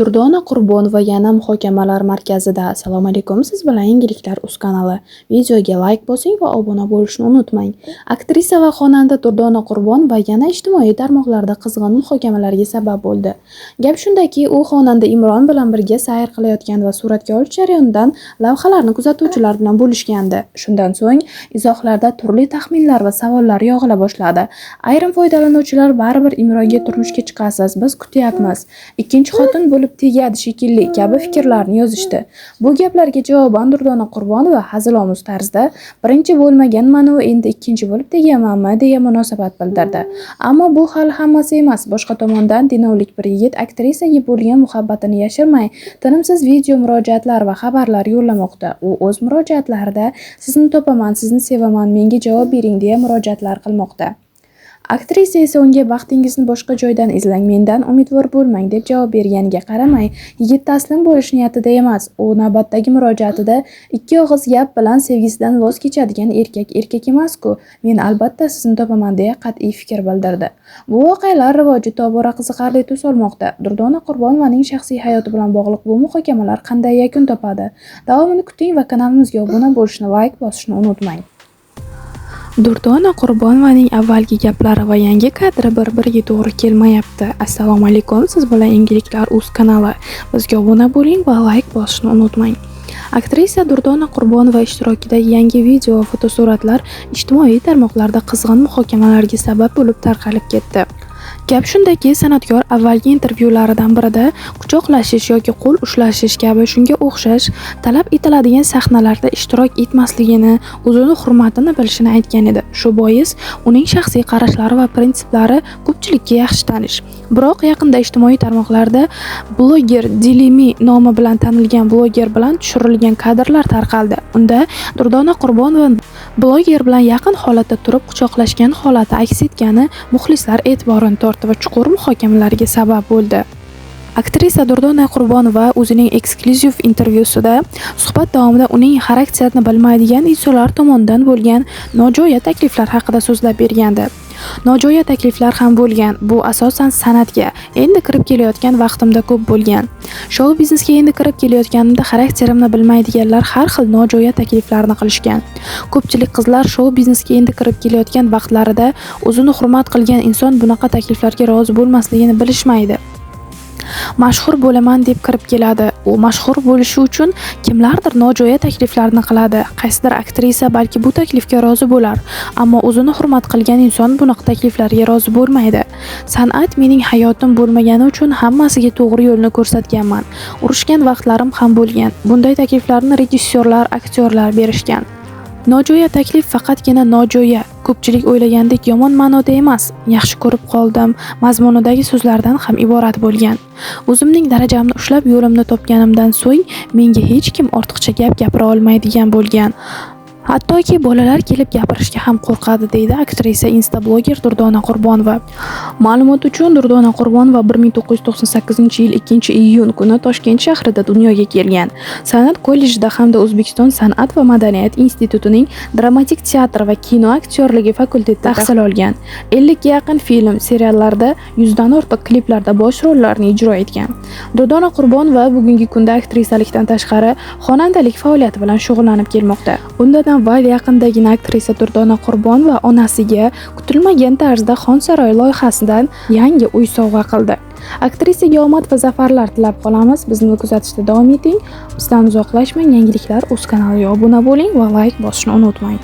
Durdona Qurbonova yana muhokamalar markazida. Assalomu alaykum, siz bilan Yangiliklar uz kanali. Videoga layk bosing va obuna bo'lishni unutmang. Aktrisa va xonanda Durdona Qurbonova yana ijtimoiy tarmoqlarda qizg'in muhokamalarga sabab bo'ldi. Gap shundaki, u xonanda Imron bilan birga sayr qilayotgan va suratga olish jarayonidan lavhalarni kuzatuvchilar bilan bo'lishgandi. Shundan so'ng izohlarda turli taxminlar va savollar yog'ila boshladi. Ayrim foydalanuvchilar baribir Imronga turmushga chiqasiz, biz kutyapmiz. Ikkinchi xotin bo'lib tegadi shekilli kabi fikrlarni yozishdi. Bu gaplarga javoban Durdona Qurbonova hazilomuz tarzda birinchi bo'lmaganman-u endi ikkinchi bo'lib tegamanmi degan munosabat bildirdi. Ammo bu hali hammasi emas. Boshqa tomondan denovlik bir yigit aktrisaga bo'lgan muhabbatini yashirmay, tinimsiz video murojaatlar va xabarlar yo'llamoqda. U o'z murojaatlarida sizni topaman, sizni sevaman, menga javob bering deya murojaatlar qilmoqda. Aktrisa esa unga baxtingizni boshqa joydan izlang, mendan umidvor bo'lmang deb javob berganiga qaramay, yigit taslim bo'lish niyatida emas. U navbatdagi murojaatida ikki og'iz gap bilan sevgisidan voz kechadigan erkak erkak emas-ku, men albatta sizni topaman deya qat'iy fikr bildirdi. Bu voqealar rivoji tobora qiziqarli tus olmoqda. Durdona Qurbonovaning shaxsiy hayoti bilan bog'liq bu muhokamalar qanday yakun topadi? Davomini kuting va kanalimizga obuna bo'lishni, layk bosishni unutmang. Durdona Qurbonovaning avvalgi gaplari va yangi kadri bir-biriga to'g'ri kelmayapti. Assalomu alaykum, siz bilan Yangiliklar uz kanali. Bizga obuna bo'ling va layk bosishni unutmang. Aktrisa Durdona Qurbonova ishtirokidagi yangi video va fotosuratlar ijtimoiy tarmoqlarda qizg'in muhokamalarga sabab bo'lib tarqalib ketdi. Gap shundaki, san'atkor avvalgi intervyularidan birida quchoqlashish yoki qo'l ushlashish kabi shunga o'xshash talab etiladigan sahnalarda ishtirok etmasligini, o'zini hurmatini bilishini aytgan edi. Shu bois uning shaxsiy qarashlari va prinsiplari ko'pchilikka yaxshi tanish. Biroq yaqinda ijtimoiy tarmoqlarda bloger Dilimi nomi bilan tanilgan bloger bilan tushirilgan kadrlar tarqaldi. Unda Durdona Qurbonova bloger bilan yaqin holatda turib quchoqlashgan holati aks etgani muxlislar e'tiborini tortdi va chuqur muhokamalarga sabab bo'ldi. Aktrisa Durdona Qurbonova o'zining eksklyuziv intervyusida suhbat davomida uning xarakterini bilmaydigan insonlar tomonidan bo'lgan nojo'ya takliflar haqida so'zlab bergandi. Nojo'ya takliflar ham bo'lgan. Bu asosan san'atga endi kirib kelayotgan vaqtimda ko'p bo'lgan. Shou biznesga endi kirib kelayotganimda xarakterimni bilmaydiganlar har xil nojo'ya takliflarni qilishgan. Ko'pchilik qizlar shou biznesga endi kirib kelayotgan vaqtlarida o'zini hurmat qilgan inson bunaqa takliflarga rozi bo'lmasligini bilishmaydi. Mashhur bo'laman deb kirib keladi. U mashhur bo'lishi uchun kimlardir nojo'ya takliflarni qiladi. Qaysidir aktrisa balki bu taklifga rozi bo'lar, ammo o'zini hurmat qilgan inson bunaqa takliflarga rozi bo'lmaydi. San'at mening hayotim bo'lmagani uchun hammasiga to'g'ri yo'lni ko'rsatganman. Urushgan vaqtlarim ham bo'lgan. Bunday takliflarni rejissyorlar, aktyorlar berishgan. Nojo'ya taklif faqatgina nojo'ya, ko'pchilik o'ylagandek yomon ma'noda emas, yaxshi ko'rib qoldim mazmunidagi so'zlardan ham iborat bo'lgan. O'zimning darajamni ushlab yo'limni topganimdan so'ng menga hech kim ortiqcha gap gapira olmaydigan bo'lgan. Hattoki bolalar kelib gapirishga ham qo'rqadi, deydi aktrisa insta-bloger Durdona Qurbonova. Ma'lumot uchun, Durdona Qurbonova 1998-yil 2-iyun kuni Toshkent shahrida dunyoga kelgan. San'at kollejida hamda O'zbekiston san'at va madaniyat institutining dramatik teatr va kino aktyorligi fakultetida tahsil olgan. 50 ga yaqin film, seriallarda, 100 dan ortiq kliplarda bosh rollarni ijro etgan. Durdona Qurbonova bugungi kunda aktrisalikdan tashqari xonandalik faoliyati bilan shug'ullanib kelmoqda. Undan avval yaqindagina aktrisa Durdona Qurbonova onasiga kutilmagan tarzda Xonsaroy loyihasidan yangi uy sovg'a qildi. Aktrisaga omad va zafarlar tilab qolamiz. Bizni kuzatishda davom eting. Bizdan uzoqlashmang. Yangiliklar uz kanaliga obuna bo'ling va layk bosishni unutmang.